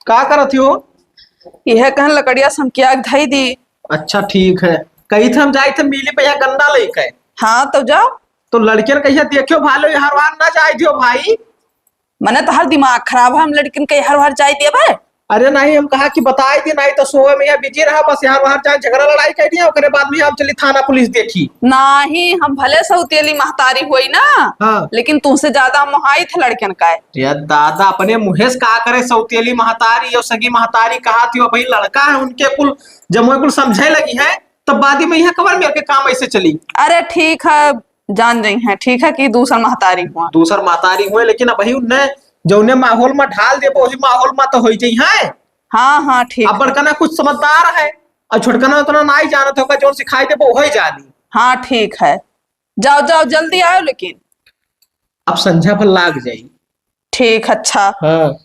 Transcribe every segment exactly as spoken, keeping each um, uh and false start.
का करत हो? यह कहन लकड़िया समकिया के धई दी। अच्छा, ठीक है। कही थे हम जाई थे मिली पे यहाँ गंदा लइके। हाँ, तो जाओ। तो लड़कियन कहिया देखियो भालो, यार वार ना जाए दियो भाई। मने तोहार दिमाग खराब है, हम लड़किन के हर बार जाए देबे? अरे नहीं, हम कहा कि बताई दी, नहीं तो सोए में या बिजी रहा, बस यार वहाँ जाए झगड़ा लड़ाई कर दिया, ओकरे बाद में हम चली थाना पुलिस देखी। नहीं, हम भले सौतेली महतारी होई ना, हाँ। लेकिन तुमसे ज्यादा हम मोहाई थे लड़कन का है। ये दादा, अपने मुँहे से का करे सौतेली महतारी और सगी महतारी कहा थी, वो भाई लड़का है उनके कुल, जब वो कुल समझे लगी है तब बाद में यहाँ कबर मेरे के काम ऐसे चली। अरे ठीक है, जान जाई हैं, ठीक है कि दूसर महतारी हुआ। दूसर महतारी हुए, लेकिन अबही उन्हें जौने माहौल में ढाल देबो, वही माहौल में तो होई जाई हैं। हाँ, हाँ, ठीक अब है। बड़कना कुछ समझदार है, और छोटकना उतना ना ही जानत होगा, जौन सिखाई देबो, वही जानी। हाँ, ठीक है, जाओ, जाओ, जल्दी आओ, लेकिन अब संझा पर लाग जाई। ठीक, अच्छा। हाँ।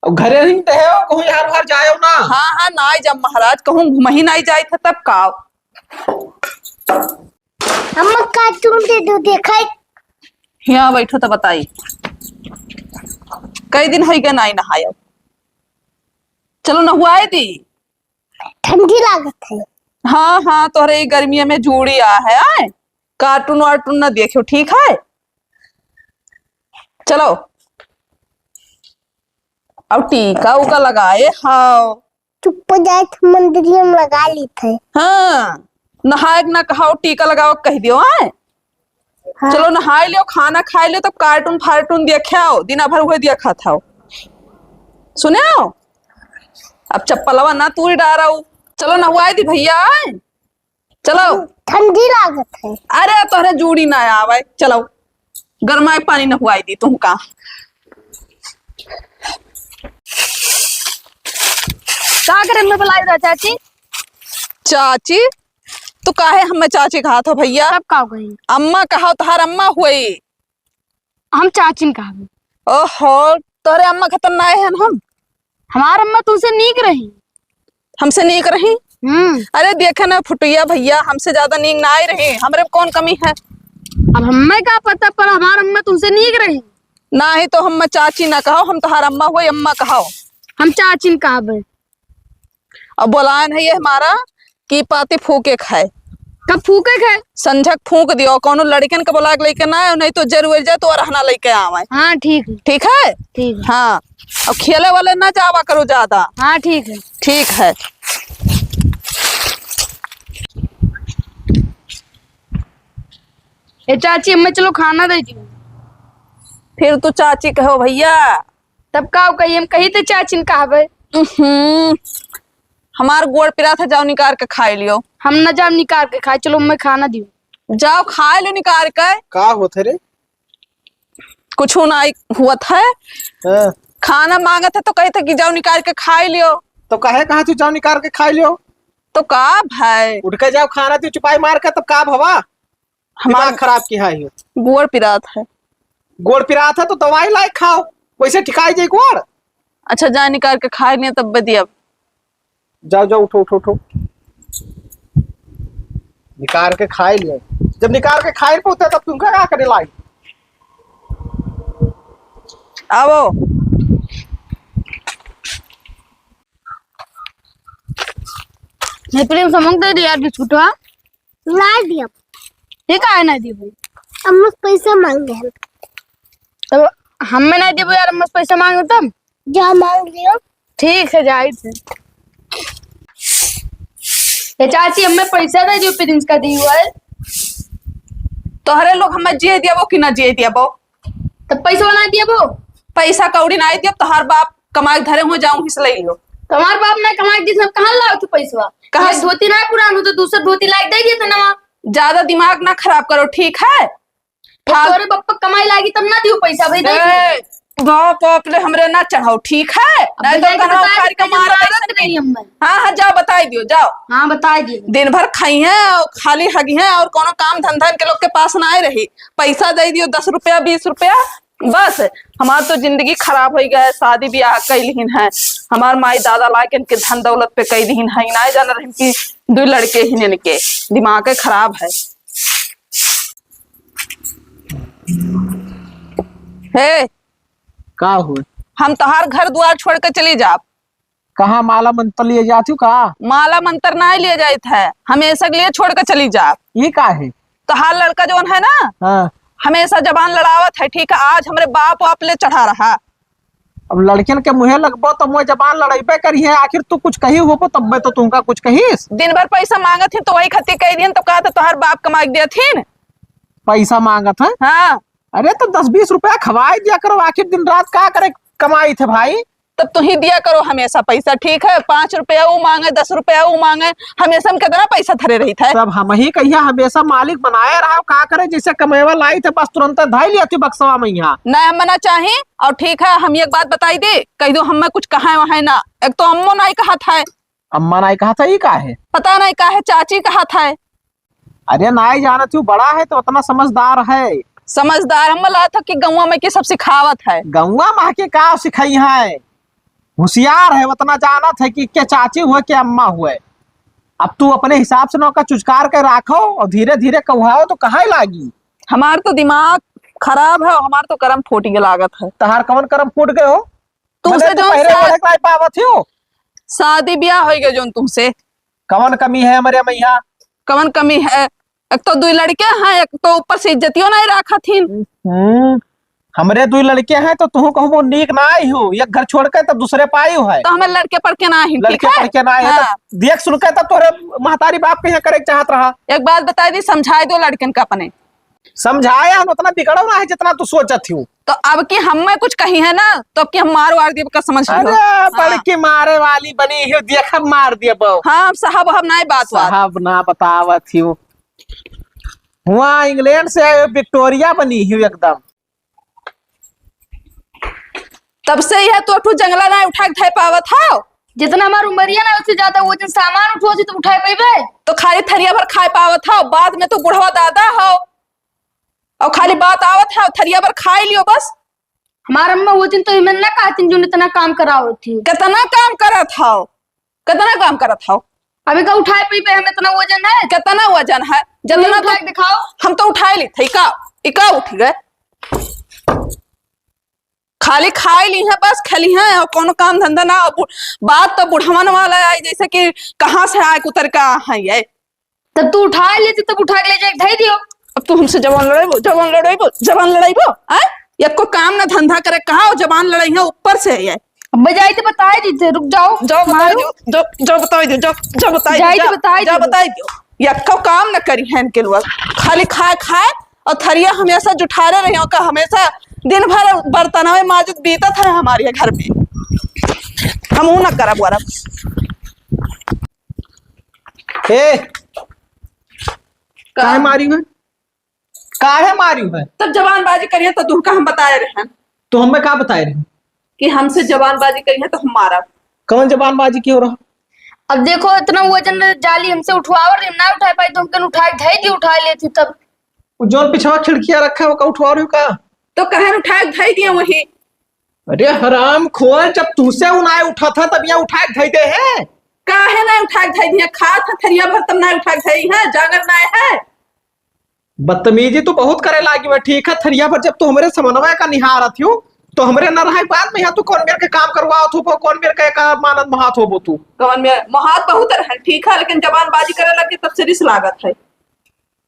अब घरे ही तो है, कहूँ यार बाहर जाओ ना। हाँ, हाँ, ना आई जब महाराज, कहूँ घुमही ना आई जाई था, तब का। अम्मा, cartoon दे दो, देखाई। यहाँ बैठो तो बताई, कई दिन होई गए नाई नहायो। चलो नहुआए दी। ठंडी लागत है। हाँ, हाँ, तोहरे ई गर्मिया में जूड़ी आ है, आए? Cartoon वार्टून ना देखियो, ठीक है? चलो, अब टीका उका लगाए, हाँ। चुप हो जाए तो मंदिरिया में लगा ली थे। हाँ, नहाए के ना कहाओ, टीका लगाओ कह दियो, आए? हाँ। चलो नहाए लियो, खाना खाए लियो, तब cartoon फार्टून देखे आओ, दिना भर उहे देखा था। सुने हो? अब चप्पलवा ना तूरी डाराऊ। चलो नहुआए दी भैया, आए? चलो। ठंडी लागत है। अरे तोहरे जूड़ी ना आवे, चलो। गरमाए पानी नहुआई दी तुमका। का करे में बुलाई रहा चाची? चाची? तू काहे हमें चाची कहा था भैया? सब का कही? अम्मा कहा, तोहार अम्मा हुई। हम चाचिन कहबे। ओहो, तोहरे अम्मा खतरनाक है हम। हमार अम्मा तुमसे नीक रही। हमसे नीक रही? हम्म। अरे देखे ना फुटुइया भैया, हमसे ज्यादा नीक ना आई रही, हमरे में कौन कमी है? अब हमें का पता, पर हमार अम्मा तुमसे नीक रही। ना ही तो हम चाची ना कहो, हम तोहार अम्मा हुई, अम्मा कहो। हम चाचिन कहबे। अब बोलायन है ये हमारा कि पाती फूके खाए। कब फूके खाए? संझक फूक दियो, कौनो लड़कन के बोला के लेके ना आयो, नहीं तो जरूर जाए तो रहना लेके आवे। हाँ, ठीक है। ठीक है? ठीक है। हाँ, अब खेले वाले ना जावा करो ज्यादा। हाँ, ठीक है। ठीक है। ए चाची, हमें चलो खाना दे दियो। फिर तू चाची कहो भैया। तब का कही, हम कही थे चाचिन कहबे। उहुं, हमार गोड़ पिरात है, जाओ निकार के खाए लियो। हम ना जाओ निकार के खाए, चलो हमें खाना दियो। जाओ खाए लो निकार के। का होत है रे? कुछ ना हुआ था। हाँ। खाना मांगत है तो कहते कि जाओ निकार के खाए लियो। तो काहे कहा तू जाओ निकार के खाए लियो? तो का भाई? उठ के जाओ खाना दियो चुपाई मार के, तब का भवा? हमार दिमाग खराब किहा है। गोड़ पिरात है। गोड़ पिरात है तो दवाई लाए खाओ, वैसे ठिकाई जाई गोड़। अच्छा, जा निकार के खाए लियो तब बदिया। जाओ, जाओ, उठो, उठो, उठो। निकार के खाए लियो। जब निकार के खाए पौते तब तुमका का करे लाई? आवो। नहीं, प्रेम से मंग दे दे यार बिस्कुटवा। ना दिया। ये काहे ना दिए भाई? अम्मा से पैसा मांगे हम। तब हमें ना देबो यार, अम्मा से पैसा मांगे तब? जा मांग लियो। ठीक है, जाई थे। ए चाची, हमें पैसा दे दियो, प्रिंस का दी हुआ है। तोहरे लोग हमें जिए दियाबो कि ना जिए दियाबो? तब पैसा ना दियाबो? पैसा कौड़ी ना दियाबो, तोहार बाप कमाई धरे हो जाऊं, हिस ले लियो। तुम्हार बाप ना कमाई दी, हम कहाँ लाओ तू पैसवा? कहाँ ये से? धोती ना पुरान हो तो दूसरा धोती लाके दे दिए तो नवा। ज्यादा दिमाग ना खराब करो, ठीक है? फाल- तोरे बप्पा कमाई लागी तब ना दियो पैसा भाई, दे दियो। ए, बाप, बाप ले हमरे ना चढ़ाओ, ठीक है? अब नहीं तो भैया के कनवा बताए उखाड़ के दियो, मार मारत दे। नहीं हम। हाँ, हाँ, जाओ बताई दियो, जाओ। हाँ, बताई दियो। दिन भर खाई हैं और खाली हगी हैं और कोनो काम धंधा इनके लोग के पास ना आए रही। पैसा दे दियो, दस रुपया, बीस रुपया, बस। हमार तो जिंदगी खराब हो गया है, शादी ब्याह कैलिहिन है, हमार माई दादा ला के इनके धन दौलत पे कई दिहिन है, ना जान रही कि दो लड़के ही इनके, दिमाग खराब है। हे, का हुए? हम तोहार घर दुआर छोड़ के चली जाब। कहाँ माला मंत्र लिए जात हो का? माला मंत्र नाहीं लिए जाइत है, हमेसा के लिए छोड़ के चली जात। ये का है? तोहार लड़का जौन है ना, हाँ। हमेसा जबान लड़ावत है, ठीक है, आज हमरे बाप वाप ले चढ़ा रहा। अब लड़कियन के मुँहे लगबो तो मुँहे जबान लड़ाइबे करी है, आखिर तू कुछ कही होबो तब्बे तो तुमका कुछ कहीस। दिन भर पैसा माँगत ही तो वही खत्ती कही दिन तो कहत तोहार बाप कमाई के देथिन। पैसा माँगत है? हाँ। अरे तो दस बीस रुपया खवाई दिया करो, आखिर दिन रात का करे कमाई थे भाई? तब तुही दिया करो हमेसा पैसा, ठीक है? पाँच रुपया ऊ माँगे, दस रुपया ऊ माँगे, हमेसा हम कितना पैसा धरे रहित है? सब हमही कहिया हमेसा मालिक बनाए रहा, का करे जैसे कमेवा लाई थे बस तुरंत धइ लिया थी बक्सवा में यहाँ। नहीं, हम ना चाही। और ठीक है, हम एक बात बताई दे, कहि दो हम कुछ कहा वहाँ ना, एक तो अम्मो नाहीं कहत है। अम्मा नाहीं कहत है, ई का है? पता नाहीं का है, चाची कहत है। अरे नाहीं जानत हूँ, बड़ा है तो उतना समझदार है। समझदार हम ला था कि गौवा में के सब सिखावत है। गौवा में के का सिखाई है? होशियार है, उतना जानत है कि के चाची हुए, के अम्मा हुए। अब तू अपने हिसाब से नौका चुचकार के राखो और धीरे धीरे कहुआओ तो कहाँ लागी? हमार तो दिमाग खराब है, हमार तो करम फूट के लागत है। तहार कवन करम फूट गए हो? तुमसे मने तू जौन पहले सा- ओढ़े के नाहीं पावत हो। शादी ब्याह होइ गए जौन तुमसे। कवन कमी है हमरे मैया? कवन कमी है? एक तो दुई लड़के हैं, एक तो ऊपर से इज्जतियो नाहीं राखत हिन। हम्म, हमरे दुई लड़के हैं तो तुहू कहूँ नीक नाहीं हो, एक घर छोड़ के तब दूसरे पाई हो है। तो हमें लड़के पढ़ के नाहीं, ठीक लड़के है? पढ़ के नाहीं है, हाँ। तो देख सुन के तब तोहरे महतारी बाप के यहाँ करे के चाहत रहा। एक बात बताई दी, समझाए दो लड़कन का अपने। समझाया हम उतना बिगड़ो ना है जितना तू सोचत हो। तो अब की हम में कुछ कही है ना, तो अब की हम मार वार दिए का समझ लो। अरे, हाँ। बड़की मारे वाली बनी हो, देखब मार दिए बहू। हाँ, हम साहब, हम नाहीं बात वात। साहब ना बतावत हो। हुआ इंग्लैंड से आए हो, विक्टोरिया बनी हो एकदम। तब से यह तो एक ठो जंगला नाहीं उठा के धइ पावत हो। जितना हमार उमरिया ना, उससे ज्यादा वजन सामान उठो, तो उठाए पइबे? तो खाली थरिया भर खाए पावत हो, बाद में तो बुढ़वा दादा हो। और खाली बात आवत है, थरिया भर खाए लियो बस। हमार अम्मा वो दिन तो इमन ना कहतिन, जो इतना काम करावत थी। कितना काम करत हौ, कितना काम करत हौ। अबे का उठाए पइबे, हम इतना वजन है? कितना वजन है? जितना उठाए तो दिखाओ। हम तो उठाए ली थे, इका, इका उठ गए। खाली खाए ली है, बस खेली है और कोनो काम धंधा ना। और बु-, बात तो बुढ़वन वाला आई, जैसे कि कहाँ से आए उतर के आ है ये। तब तू उठा लेती, तब उठा के ले जाके धई दियो। अब तू हमसे जबान लड़ाइबो, जबान लड़ाइबो, जबान लड़ाइबो, आय? एको काम ना धंधा करे, कहाँ वो जबान लड़ाई है, ऊपर से है ये। अब मैं जाई तो बताई दी थे, रुक जाओ। जाओ बताई मारो। दियो, जाओ, जाओ बताई दियो, जाओ, जाओ बताई दियो, जाई तो जाओ, बताई जाओ दियो। बताई दियो। एको काम ना करी है इनके लोग, खाली खाए खाए और थरिया हमेशा जुठारे रही हो का, हमेशा दिन भर बर्तनवे माजत बीतत है हमारे घर में। हम ऊ ना करब वरब। ए, का? काहे मारी है? काहे मारी है? तब जबानबाजी करिए तो तुमका हम बताए रहे हैं। तो हमें का बताए रहे? कि हमसे जबानबाजी करिए तो हम मारब। कौन जबानबाजी की हो रहा? अब देखो, इतना वजन जाली हमसे उठवाओ, हम ना उठा पाई, तो हमके उठा के धई दी, उठा लेती तब। वो जौन पिछवा खिड़किया रखा है, वो का उठवा रही हो का? तो कहन उठा के धई दिए वही। अरे हराम खोर, जब तुमसे उनाए उठा था, तब यहाँ उठा के धई दे है। काहे ना उठा के धई दिए? खात है थरिया भर, तब ना उठा के धई है, जांगर ना है। बदतमीजी तो बहुत करे लागी बा, ठीक है, थरिया भर जब तू हमरे समनवा का निहारत हो, तो हमरे न रहे, बाद में यहाँ तू कौन मेर के काम करवावत हो, कौन मेर के का मानत महात होबो तू? कौन मेर महात बहुत रहन, ठीक है, लेकिन जबानबाजी करे लगे तब से रिस लागत है।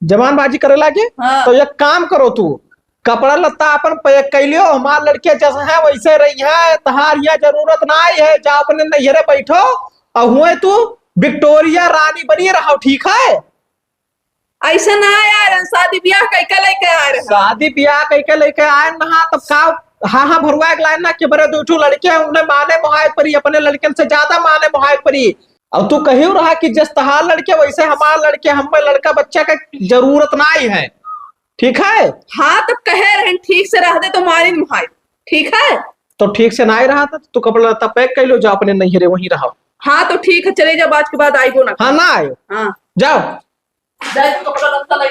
जबानबाजी करे लागे? हाँ। तो एक काम करो तू, कपड़ा लत्ता अपन पैक कर लियो, हमार लड़कियां जैसे हैं वैसे रही हैं, तहार यहाँ जरूरत ना है, जा अपने नैहरे बैठो, और हुए तू विक्टोरिया रानी बनी रहो, ठीक है? ऐसे ना आया रहे, शादी ब्याह कइके लेके आए रहे। शादी ब्याह कइके लेके आए ना, तब का? हाँ, हाँ, भरुआ के लाइन ना कि बरे दो ठो लड़के हैं, उन्हें माने मोहाए परी, अपने लड़कन से ज्यादा माने मोहाए परी। और तू कहियो रहा कि जस तहार लड़के वैसे हमार लड़के, हम में लड़का बच्चा का जरूरत ना ही है, ठीक है? हाँ, तब कहे रहे ठीक से रह दे तो मारी मोहाए, ठीक है? तो ठीक से ना ही रहा था, तू कपड़ा लत्ता पैक कर लो, जा अपने नैहरे वहीं रहो। हाँ, तो ठीक है, चले जाओ, आज के बाद आइबो ना। हाँ, ना आयो। हाँ। जाओ। जाए तो कपड़ा लत्ता लाई।